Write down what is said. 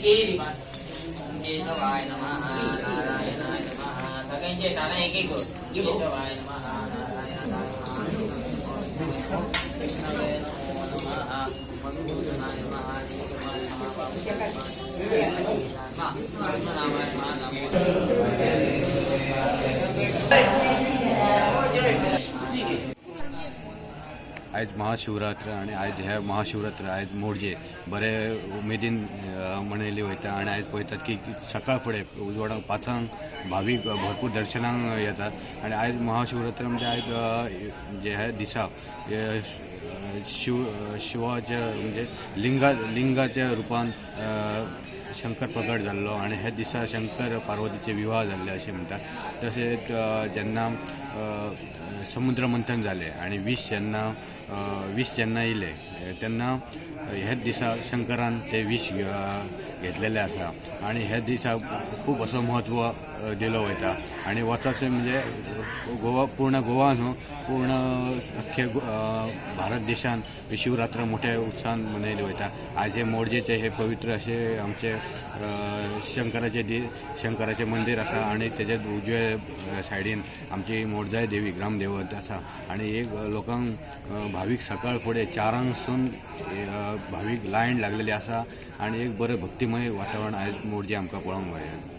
केरी केशवाय नमः, नारायणाय नमः. सगळ्यांचे ताना एक एक कर. केशवाय नमः, नारायणाय नमः, विष्णवे नमो नमः, मधुसूदनाय नमः, केशवाय नमः, पद्मनाभाय नमः, नमो. आयज महाशिवरात्र आनी आयज हे महाशिवरात्र आयज मोरजे बरे उमेदीन मनयली वयता आनी आयज पळयतात की सकाळ फुडें उजवाडाक 5ांक भावीक भरपूर दर्शनाक येतात. आनी आयज महाशिवरात्र म्हणजे आयज जे हे दिसा हे शिवाच्या म्हणजे लिंगाच्या रुपान शंकर प्रगट जाल्लो आनी हे दिसा शंकर पार्वतीचे विवाह जाल्ले अशें म्हणटात. तशेंच जेन्ना समुद्र मंथन जालें आनी विष जेन्ना येयलें तेन्ना हेच दिसा शंकरान ते विष घेतलेलें आसा आनी हे दिसा खूब असो म्हत्व दिलो वयता. आनी वचपाचें म्हणजे गोवा, पूर्ण गोवा न्हू, पूर्ण अख्खे भारत देशान शिवरात्र मोठ्या उत्साहान मनयली वयता. आज हे मोरजेचे हे पवित्र अशे आमचे शंकराचे मंदीर आसा आनी तेजे उजव्या सायडीन आमची मोरजाय देवी ग्रामदेवत आसा. आनी एक लोकांक भावीक सकाळ फुडें 4ांक सून भावीक लायन लागलेली आसा आनी एक बरें भक्तिमय वातावरण आयज मोरजे आमकां पळोवंक मेळ्ळें.